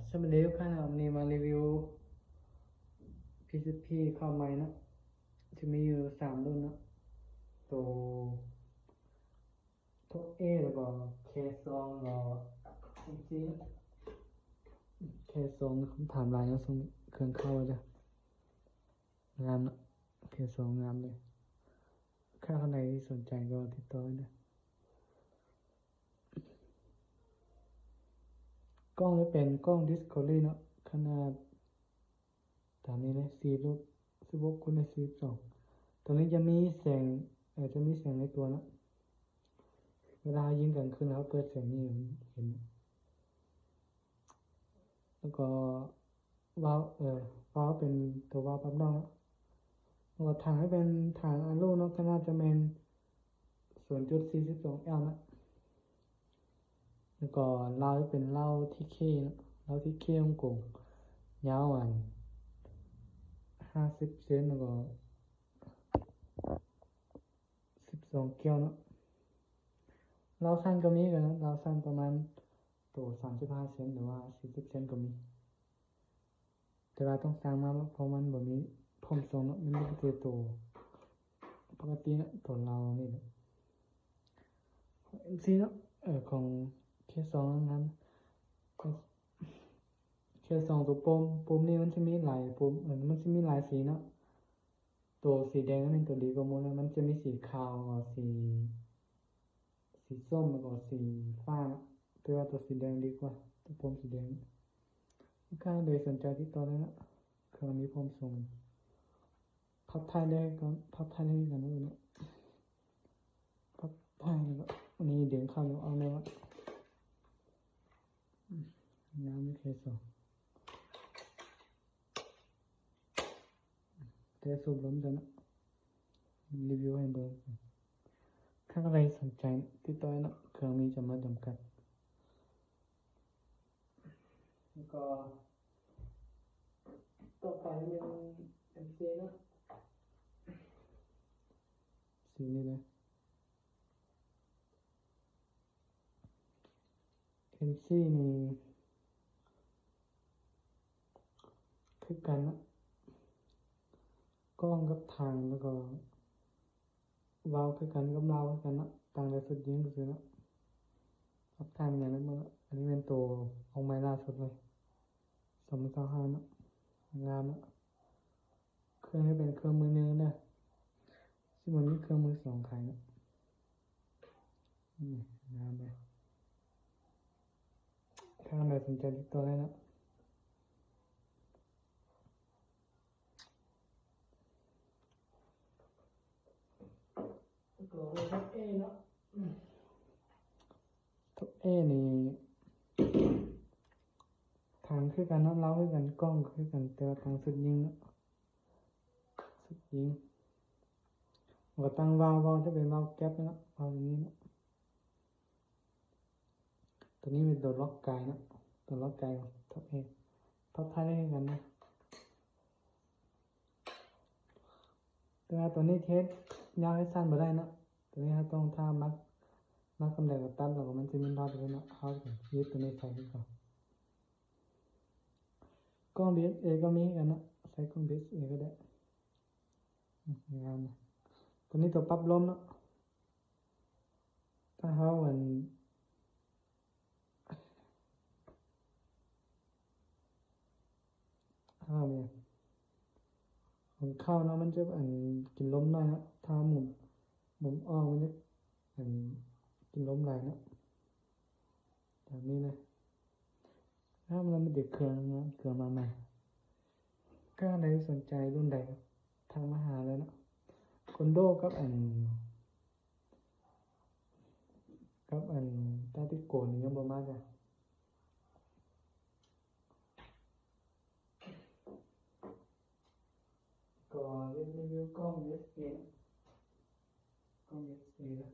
ສະບາຍດີທຸກທ່ານເນາະ, ມື້ນີ້ມາຣີວິວ ພີຊີພີ ຄາວໃໝ່ເນາະ, ຈະມີຢູ່ສາມລຸ້ນເນາະ, ໂຕ ໂທເອ ແລ້ວກໍ ເຄສອງ ແລ້ວກໍ ເອັມຊີ ເນາະ. ເຄສອງ ຄຳຖາມຫຼາຍເນາະ, ຊ່ວງນີ້ເຄື່ອງເຂົ້າເດີ, ງາມເນາະ, ເຄສອງ ງາມເລີຍ. ຖ້າທ່ານໃດທີ່ສົນໃຈກໍຕິດຕໍ່ໄດ້ເດີ. ກ້ອງຈະເປັນກ້ອງ Discovery ເນາະ, ຂະໜາດຕາມນີ້ເລີຍ ສີ່ ລົບ ສິບຫົກ ຄູນໃນ ສີ່ສິບສອງ. ໂຕນີ້ຈະມີແສງ ເອີ ຈະມີແສງໃນຕົວເນາະ, ເວລາເຮົາຍິງກາງຄືນ ເຮົາເປີດແສງນີ້ເຫັນ. ແລ້ວກໍວາວ ເອີ ວາວເປັນໂຕວາວປັບນ້ອງເນາະ, ແລ້ວກໍຖັງໃຫ້ເປັນຖັງອາລູເນາະ, ຂະໜາດຈະແມ່ນ ສູນຈຸດສີ່ສິບສອງແອວເນາະ. ແລ້ວກໍເລົາເປັນເລົາທີເຄເນາະ, ເລົາທີເຄວົງກົມ ຍາວອັນຫ້າສິບເຊັນ ແລ້ວກໍສິບສອງແກ້ວເນາະ. ເລົາສັ້ນກໍມີກັນເນາະ, ເລົາສັ້ນປະມານໂຕສາມສິບຫ້າເຊັນ ຫຼືວ່າສີ່ສິບເຊັນກໍມີ. ແຕ່ວ່າຕ້ອງສັ່ງມາເນາະ, ເພາະມັນບໍ່ມີພ້ອມສົ່ງເນາະ, ມັນມີແຕ່ໂຕປົກກະຕິເນາະ, ໂຕເລົານີ້ແຫຼະ. ເອັມຊີ ເນາະ, ເອີ ຂອງ ເຄສອງ ນັ້ນ ເຄສອງ ໂຕປຸ່ມ ປຸ່ມນີ້ມັນຈະມີຫຼາຍປຸ່ມ, ເອີ ມັນຈະມີຫຼາຍສີເນາະ. ໂຕສີແດງແມ່ນໂຕດີກວ່າໝູ່ເນາະ, ມັນຈະມີສີຂາວ ແລ້ວກໍສີ ສີສົ້ມ ແລ້ວກໍສີຟ້າເນາະ, ແຕ່ວ່າໂຕສີແດງດີກວ່າ, ໂຕປຸ່ມສີແດງ. ລູກຄ້າໃດສົນໃຈຕິດຕໍ່ໄດ້ເນາະ, ເຄື່ອງມີພ້ອມສົ່ງ. ພັບທ້າຍໄດ້ກ່ອນ, ພັບທ້າຍໄດ້ຄືກັນເນາະ, ພັບທ້າຍແລ້ວກໍນີ້ດຶງເຂົ້າແລ້ວອອກໄດ້ເນາະ. ງາມ ເຄສອງ ແຕ່ສູບລົມຊັ້ນເນາະ, ຣີວິວໃຫ້ເບິ່ງ. ຖ້າໃດສົນໃຈຕິດຕໍ່ເນາະ, ເຄື່ອງມີຈຳນວນຈຳກັດ. ແລ້ວກໍຕໍ່ໄປແມ່ນ ເອັມຊີ ເນາະ, ສີນີ້ເນາະ. ເອັມຊີ ນີ້ຄືກັນເນາະ, ກ້ອງກັບຖັງ ແລ້ວກໍວາວຄືກັນກັບເລົາຄືກັນເນາະ, ຕ່າງແຕ່ຊຸດຍິງຊື່ໆເນາະ. ກັບຖັງຢ່າງນັ້ນເນາະ, ອັນນີ້ແມ່ນໂຕອອກໃໝ່ລ່າສຸດເລີຍ ສອງພັນຊາວຫ້າເນາະ, ງາມເນາະ. ເຄື່ອງນີ້ເປັນເຄື່ອງມືໜຶ່ງເດີ, ຊິບໍ່ມີເຄື່ອງມືສອງຂາຍເນາະ. ນີ້ງາມເດ້, ຖ້າໃດສົນໃຈຕິດຕໍ່ໄດ້ເນາະ. ໂທເອ ເນາະ, ໂທເອ ນີ້ຖັງຄືກັນເນາະ, ເລົາຄືກັນ, ກ້ອງຄືກັນ, ແຕ່ວ່າຖັງຊຸດຍິງເນາະ. ຊຸດຍິງ ແລ້ວກໍຕັ້ງວາວ, ວາວຈະເປັນວາວແກັບເນາະ, ວາວຢ່າງນີ້ເນາະ. ໂຕນີ້ເປັນໂຕລັອກກາຍເນາະ, ໂຕລັອກກາຍຂອງ ໂທເອ ພັບທ້າຍໄດ້ຄືກັນເນາະ. ແຕ່ວ່າໂຕນີ້ເຮັດຍາວເຮັດສັ້ນບໍ່ໄດ້ເນາະ, ໂຕນີ້ເຮົາຕ້ອງຖ້າມັດ, ມັດສ່ຳໃດກໍຕັດ, ແລ້ວກໍມັນຈະມີນັອດຢູ່ເນາະ, ເຮົາກໍຍຶດໂຕນີ້ໃສ່ຄືເກົ່າ. ກ້ອງ ບີເອັສເອ ກໍມີຄືກັນເນາະ, ໃຊ້ກ້ອງ ບີເອັສເອ ກໍໄດ້, ງາມເນາະ. ໂຕນີ້ໂຕປັບລົມເນາະ, ຖ້າເຮົາ ອັນ ເຮົາ ອັນ ເຂົ້າເນາະ, ມັນຈະ ອັນ ກິນລົມໜ້ອຍເນາະ, ຖ້າເຮົາໝູນ ໝູນອອກ ມັນຈະ ອັນ ກິນລົມຫຼາຍເນາະ. ແບບນີ້ເລີຍ. ແລ້ວມັນມີແຕ່ເຄື່ອງເນາະ, ເຄື່ອງມາໃໝ່. ຖ້າໃດສົນໃຈລຸ້ນໃດກໍທັກມາຫາເລີຍເນາະ. ໂກນໂດກັບອັນ ກັບອັນຕາຕິໂກນີ້ຍັງບໍ່ມາຈ້ະ. ກໍເຮັດຣີວິວກ້ອງ ບີເອັສເອ ກ້ອງ ບີເອັສເອ ເນາະ.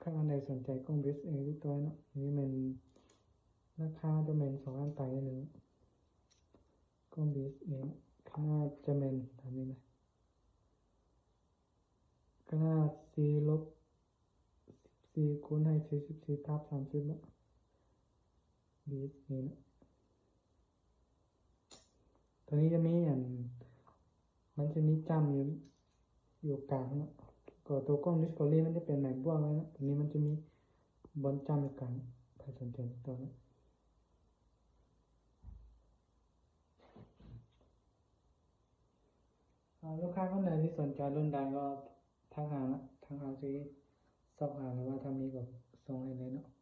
ຖ້າອັນໃດສົນໃຈກ້ອງ ບີເອັສເອ ຕິດຕໍ່ເນາະ, ນີ້ແມ່ນ ລາຄາຈະແມ່ນສອງລ້ານປາຍນີ້ແຫຼະເນາະ, ກ້ອງ ບີເອັສເອ ເນາະ. ຂະໜາດຈະແມ່ນຕາມນີ້ນະ, ຂະໜາດສີ່ລົບສິບສີ່ ຄູນໃຫ້ສີ່ສິບສີ່ ທັບສາມສິບເນາະ. ນີ້ເນາະ ຕົວນີ້ຈະມີອັນ ມັນຈະມີຈ້ຳຢູ່ ຢູ່ກາງເນາະ ກໍຕົວກ້ອງ Discovery ມັນຈະເປັນໄມ້ບວກເລີຍເນາະ ຕົວນີ້ມັນຈະມີບ່ອນຈ້ຳຢູ່ກາງ ໃຜສົນໃຈຕິດຕໍ່ເນາະ ອ່າ ລູກຄ້າຄົນໃດທີ່ສົນໃຈລຸ້ນໃດກໍທັກຫາເນາະ ທາງເຮົາຊິຊອກຫາ ຫຼືວ່າຖ້າມີກໍສົ່ງໃຫ້ເລີຍເນາະ.